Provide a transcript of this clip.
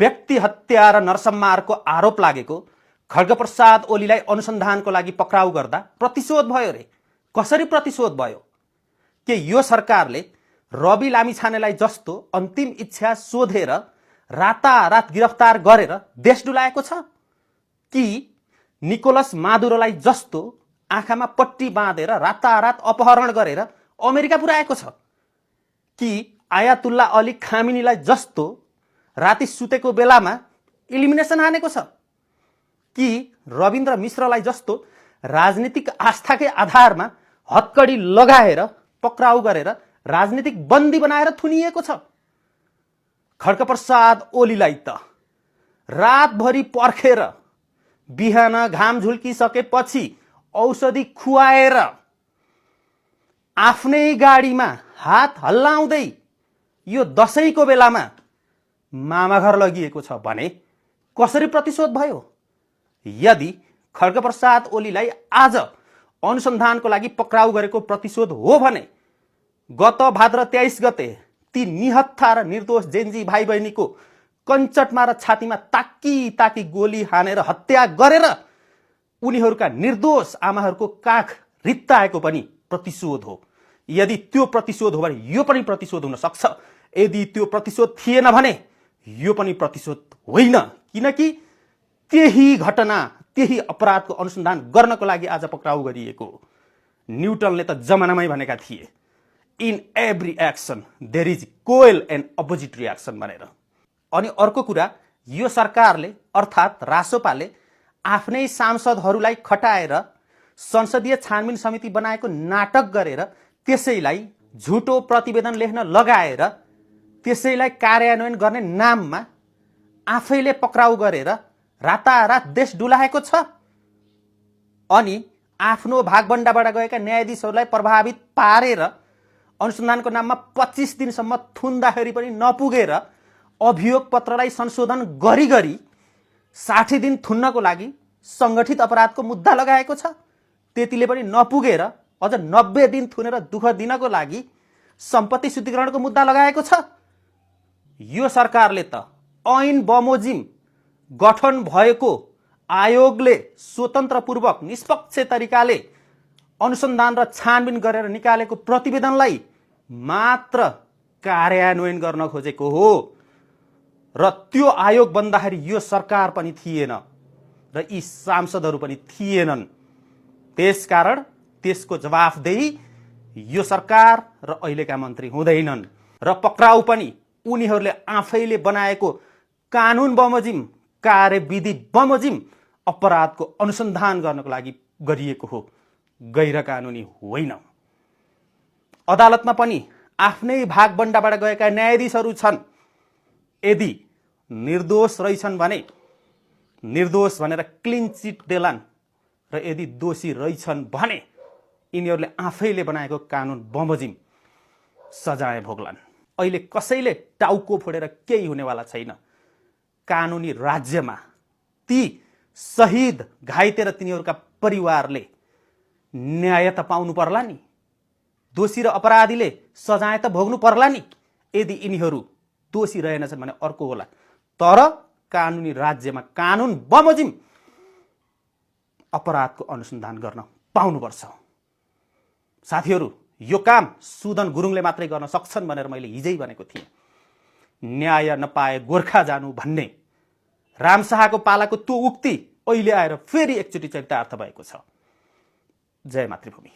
व्यक्ति हत्या र नरसंहारको आरोप लागेको खड्गप्रसाद ओलीलाई अनुसन्धानको लागि पक्राउ गर्दा प्रतिशोध भयो रे। कसरी प्रतिशोध भयो? के यो सरकारले रवि लामिछानेलाई जस्तो अन्तिम इच्छा सोधेर रातारात गिरफ्तार गरेर देश डुलाएको छ? कि निकोलस मादुरोलाई जस्तो आँखामा पट्टी बाँधेर रातारात अपहरण गरेर अमेरिका पुर्याएको छ? कि आयातुल्ला अली खामिनीलाई जस्तो राति सुतेको बेलामा इलिमिनेसन हानेको छ? कि रविन्द्र मिश्रलाई जस्तो राजनीतिक आस्थाकै आधारमा हत्कडी लगाएर पक्राउ गरेर राजनीतिक बन्दी बनाएर थुनिएको छ? खड्गप्रसाद ओलीलाई त रातभरि पर्खेर बिहान घाम झुल्किसकेपछि औषधि खुवाएर आफ्नै गाडीमा हात हल्लाउँदै यो दशैंको बेलामा मामाघर लगिएको छ भने कसरी प्रतिशोध भयो? यदि खड्गप्रसाद ओलीलाई आज अनुसन्धानको लागि पक्राउ गरेको प्रतिशोध हो भने गत भाद्र 23 गते ती निहत्था र निर्दोष जेन्जी भाइ बहिनीको कञ्चटमा र छातीमा ताकी ताकी गोली हानेर हत्या गरेर उनीहरूका निर्दोष आमाहरूको काख रित्ताएको पनि प्रतिशोध हो। यदि त्यो प्रतिशोध हो भने यो पनि प्रतिशोध हुन सक्छ। यदि त्यो प्रतिशोध थिएन भने यो पनि प्रतिशोध होइन। किनकि त्यही घटना त्यही अपराधको अनुसन्धान गर्नको लागि आज पक्राउ गरिएको। न्युटनले त जमानामै भनेका थिए, in every action there is equal and opposite reaction भनेर। अनि अर्को कुरा, यो सरकारले अर्थात् रासोपाले आफ्नै सांसदहरूलाई खटाएर संसदीय छानबिन समिति बनाएको नाटक गरेर त्यसैलाई झुटो प्रतिवेदन लेख्न लगाएर त्यसैलाई कार्यान्वयन गर्ने नाममा आफैले पक्राउ गरेर रातारात देश डुलाएको छ। अनि आफ्नो भागबण्डाबाट गएका न्यायाधीशहरूलाई प्रभावित पारेर अनुसन्धानको नाममा 25 दिनसम्म थुन्दाखेरि पनि नपुगेर अभियोग पत्रलाई संशोधन गरी गरी 60 दिन थुन्नको लागि संगठित अपराधको मुद्दा लगाएको छ। त्यतिले पनि नपुगेर अझ 90 दिन थुनेर दुःख दिनको लागि सम्पत्ति शुद्धिकरणको मुद्दा लगाएको छ। यो सरकारले त ऐन बमोजिम गठन भएको आयोगले स्वतन्त्रपूर्वक निष्पक्ष तरिकाले अनुसन्धान र छानबिन गरेर निकालेको प्रतिवेदनलाई मात्र कार्यान्वयन गर्न खोजेको हो। र त्यो आयोग बन्दाखेरि यो सरकार पनि थिएन र यी सांसदहरू पनि थिएनन्। त्यसकारण त्यसको जवाफदेही यो सरकार र अहिलेका मन्त्री हुँदैनन्। र पक्राउ पनि उनीहरूले आफैले बनाएको कानुन बमोजिम कार्यविधि बमोजिम अपराधको अनुसन्धान गर्नको लागि गरिएको हो, गैर कानुनी होइन। अदालतमा पनि आफ्नै भागबण्डाबाट गएका न्यायाधीशहरू छन्। यदि निर्दोष रहेछन् भने निर्दोष भनेर क्लिन चिट देलान् र यदि दोषी रहेछन् भने यिनीहरूले आफैले बनाएको कानुन बमोजिम सजाय भोग्लान्। अहिले कसैले टाउको फोडेर केही हुनेवाला छैन। कानुनी राज्यमा ती शहीद घाइते र तिनीहरूका परिवारले न्याय त पाउनु पर्ला नि। दोषी र अपराधीले सजाय त भोग्नु पर्ला नि। यदि यिनीहरू दोषी रहेनछन् भने अर्को होला, तर कानुनी राज्यमा कानुन बमोजिम अपराधको अनुसन्धान गर्न पाउनुपर्छ। साथीहरू, यो काम सुदन गुरुङले मात्रै गर्न सक्छन् भनेर मैले हिजै भनेको थिएँ। न्याय नपाए गोर्खा जानु भन्ने रामशाहको पालाको त्यो उक्ति अहिले आएर फेरि एकचोटि चरितार्थ भएको छ। जय मातृभूमि।